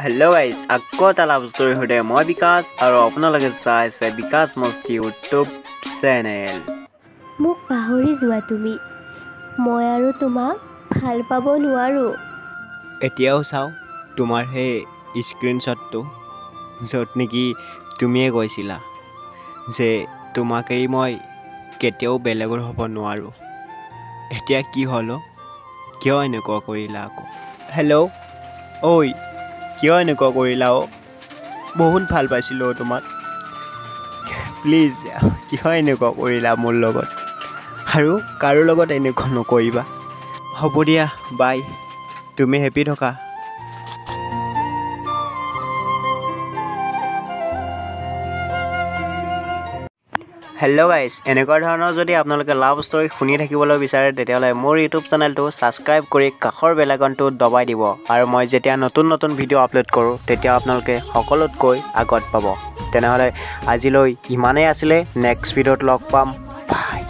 Hello' guys, আকৌ এটা লাভ ষ্টৰীৰ সৈতে মই বিকাশ আৰু আপোনালোকে চাই আছে বিকাশ মস্তি ইউটিউব চেনেল। মোক পাহৰি যোৱা তুমি, মই আৰু তোমাক ভাল পাব নোৱাৰোঁ। এতিয়াও চাওঁ তোমাৰ সেই স্ক্ৰীনশ্বটটো, য'ত নেকি তুমিয়ে কৈছিলা যে তোমাক এৰি মই কেতিয়াও বেলেগৰ হ'ব নোৱাৰোঁ। এতিয়া কি হ'ল অ'? কিয় এনেকুৱা কৰিলা আকৌ? হেল্ল' ঐ, কিয় এনেকুৱা কৰিলা অ'? বহুত ভাল পাইছিলোঁ অ' তোমাক। প্লিজ, কিয় এনেকুৱা কৰিলা মোৰ লগত? আৰু কাৰো লগত এনেকুৱা নকৰিবা। হ'ব দিয়া, বাই। তুমি হেপী থকা। হেল্ল' গাইজ, এনেকুৱা ধৰণৰ যদি আপোনালোকে লাভ ষ্টৰী শুনি থাকিবলৈ বিচাৰে তেতিয়াহ'লে মোৰ ইউটিউব চেনেলটো ছাবস্ক্ৰাইব কৰি কাষৰ বেল আইকনটো দবাই দিব, আৰু মই যেতিয়া নতুন নতুন ভিডিঅ' আপলোড কৰোঁ তেতিয়া আপোনালোকে সকলোতকৈ আগত পাব। তেনেহ'লে আজিলৈ ইমানেই আছিলে, নেক্সট ভিডিঅ'ত লগ পাম। বাই।